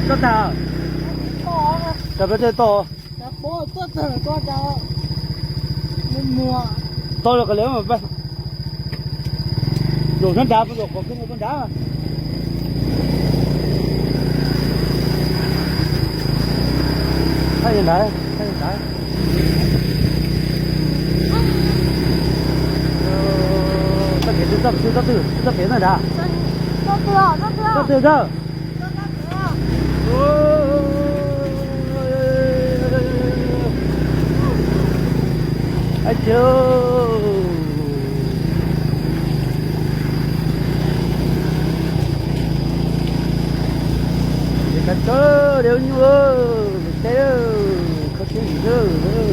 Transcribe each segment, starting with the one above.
Tau tag, tau peb teg tau, tau los kawg li mas. Zaum sab nrad, zaum qhov kawg nrad. Thaij li ntawd, thaij li ntawd. Txoj kev twg, txoj kev twg, txoj kev ntawd nrad. Txoj twg ntawd. Ab, ces kav tsawb de ub nyuj, teb, kho siab zim lawm.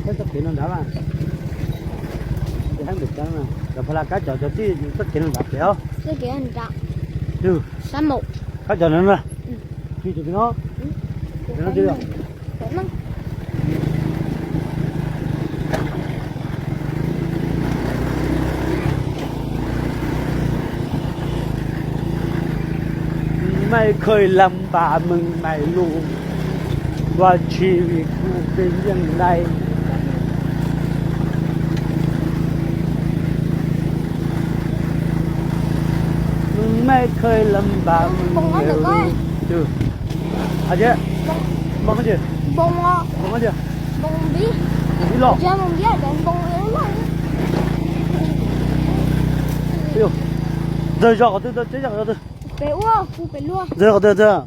Txoj kev no nrad mas, cov pha la kab cov, cov txij txoj kev no nrad pem os. Kab cov no na. Mej kheev lam npam mej maj lug, ua tsi vim kuv peb yeej lais. Mej kheev lam npam mej maj lug. Ntxawg zog qhov twg, ntxawg zog qhov twg. Ntxawg zog qhov twg ntxawg.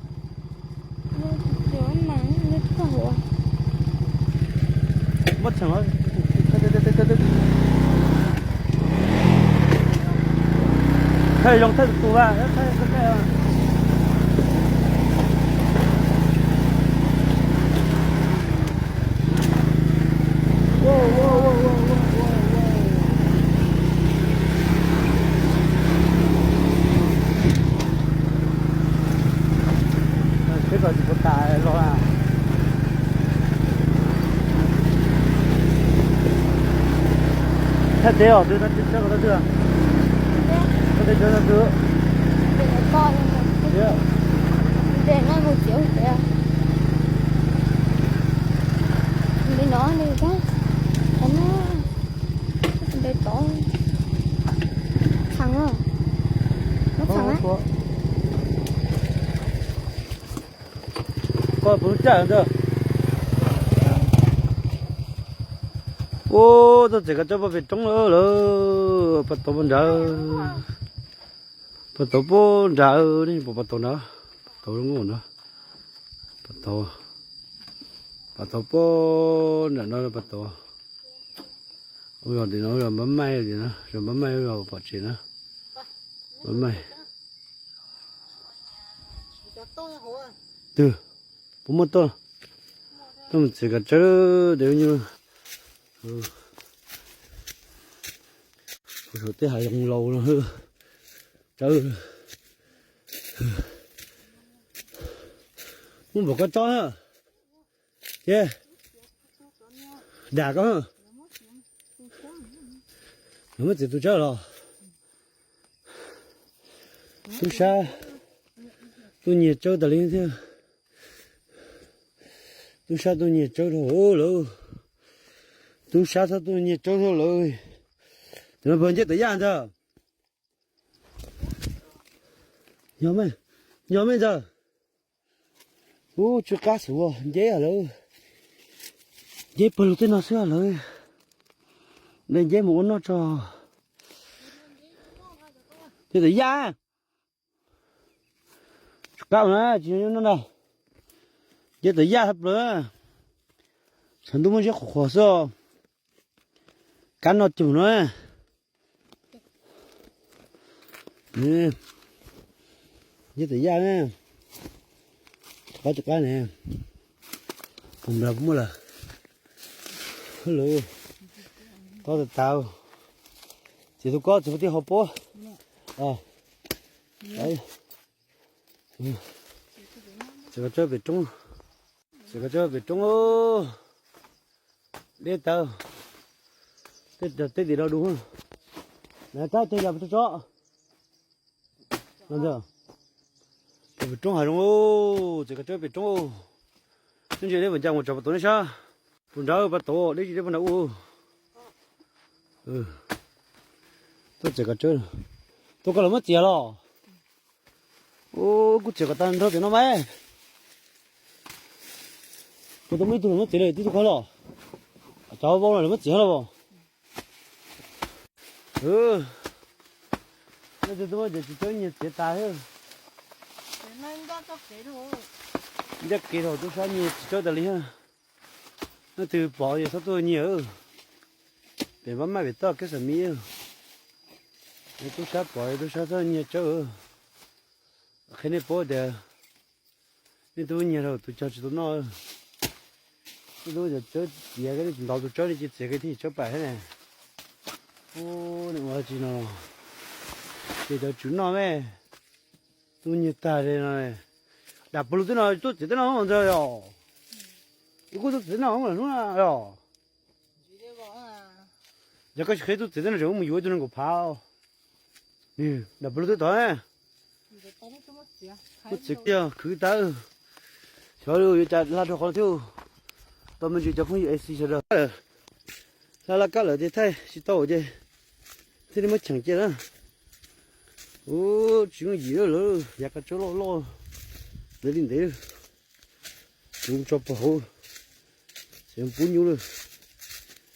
Muab tseem, thaij zoo thaij tus tus a. Peb kom tsis puas tas los. Thaij teb os, twb thaij teb, thaij teb, thaij teb, thaij teb. Koj puas tsaug ntag. Ua txoj tsev kav tsawb pem roob lawm. Pas tauv puag nrad, pas tauv puag nrad, nej puas pas tauv nrad, pas tauv zoo nkauj nrad, pas tauv, pas tauv puag nram no pas tauv. Ua zog tim no, zog npab maij, zog npab maij, zog pom tsev na, npab maij. Twg, puas muaj tuaj? Tuaj mus txiav kav tsawb de ub nyuj. Puag saum tej hav zoov laus no. Tsawb, muaj npaum koj tsob na. Tiag, dam koj, lawv muab txiav tus tsawb los. Tub sab tuaj nyiag tsawb tas li thiab. Tub sab tuaj nyiag tsawb dhau lawm. Tub sab txhob tuaj nyiag tsawb dhau lawm. Cov no puas nceb tawm yaj ntag? Yog me ntag. Ub, tsw qab xwb, nceb lawm. Nceb pawg lug tej no xwb lawm. Nceb mus ua noj tso. Nceb tawm yaj. Tsw qab na, tsis noj na. Nceb tawm yaj tshaj plaws. Tshav ntuj muaj ntsis qhuav qhuav xwb. Kab noj cug no. Nceb tawm yaj na. Qab tsis qab ne. Tus nplog muaj lawm. Lawm. Tob tas tas. Txiav tus kob txiav pub tij hauv puab. Txiav koj tsawb pem roob. Txiav koj tsawb pem roob. Deb tawv. Tej tim no du. Tab tej yam tso tso. Pem roob hav zoov. Txiav koj tsawb pem roob. Neb ntsia deb puas ncaj mus tso pas tauv neb sab. Puas nrad pas tauv deb tsis deb puag nrad u. Tuaj txiav koj tsawb. Tuaj koj los muab txiav los. Ub, kuv txiav kom tag nrho tiam no mas. Kuv tau muaj ib tug los muab txiav lawm, tib tug koj los. Cov vau no lawv muab txiav los. Leej twg tuaj muab cov txiv tsawb nyiag txiav tas thiab. Ncaj kev thaum tub sab nyiag txiv tsawb tas li thiab. Leej twg pom ces txhob tuaj nyiag. Pem Vaj Maj pem toj Keb Xam Miv. Tub sab pom tub sab txhob nyiag tsawb. Qhia nej paub tias nej twb nyiag rau tus cog tsis tau noj. Nej twb cov tsawb txiav, nej tsis ntaus tus tsawb, nej cia txiav kiag thiaj tsawb pam thiab ne. Ub, nej ua tsis no, ces cov tswv noj me, twb nyiag tag li no. Dam pawg lug tej no tuaj txiav tej no ntag yom. Ib kuj tuaj txiav tej no hnub no yom. Yog koj tsis qhia tuaj txiav tej no tseem mus yuav ib tug nees nkaum phav. Dam pawg lug twb tod. Muab txiav kiag khwv tas. Xyov yuav cas hla rau qhov no thiab. Tau me ntsis cov phooj ywg A C sawv daws, hla laj kab lawm ces thaij tsis tau ces thiaj li muab cheem cia na. Ub, tsis yooj yim lawm, yav kab tsawb loj loj ntawd li ntev. Kuv tso pog hauv, tseem pub nyuj lawm.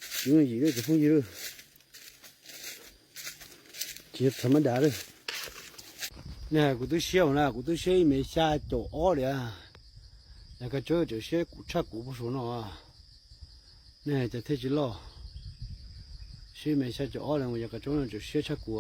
Tsis yooj yim lawm cov phooj ywg lawm. Tsis yog thav mab dav lawm. Kuv twb siab na, kuv twb siab ib mev xya caum ob li. Yav kab tsawb tseem siab tshaj kuv puag saum no. Nej hais tias thiaj tsis loj. Siab ib mev xya caum ob li, yav kab tsawb no tseem siab tshaj kuv.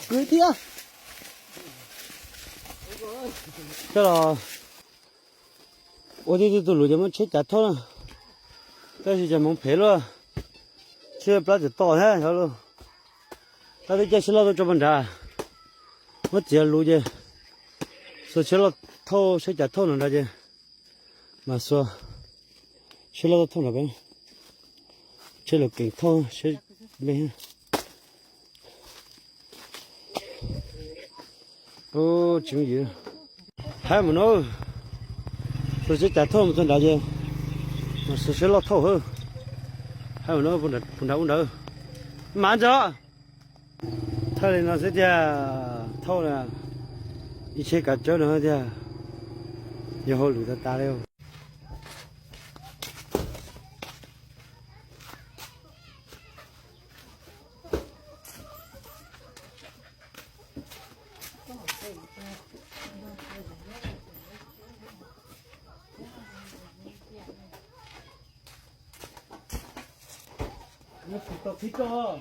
Kwv thiab. Coj los ua tib tug lus ces muab tsheb cav thauj na. Tab sis cas hmoov phem luaj, tsheb plab tawm tom thiab xyov luj. Tab twb caij tsheb loj tuaj tso puag nrad, muab txiav lus ces xuas tsheb loj thauj, tsheb cav thauj no nrad ces mas xuas tsheb loj tuaj thauj nrad peb, tsheb lus keem thauj tsheb me. Tsis yooj yim. Haib mus no, xuas tsheb cav thauj mus txog nrad ces mas xuas tsheb loj thauj hawb. Haib mus no, puag nrad ub nrad. Mas ntxog, thauj li no xwb tiag, thauj ib tsheb kav tsawb no tiag, yog hauj lwm tas tas li. Tsis tau thib roj.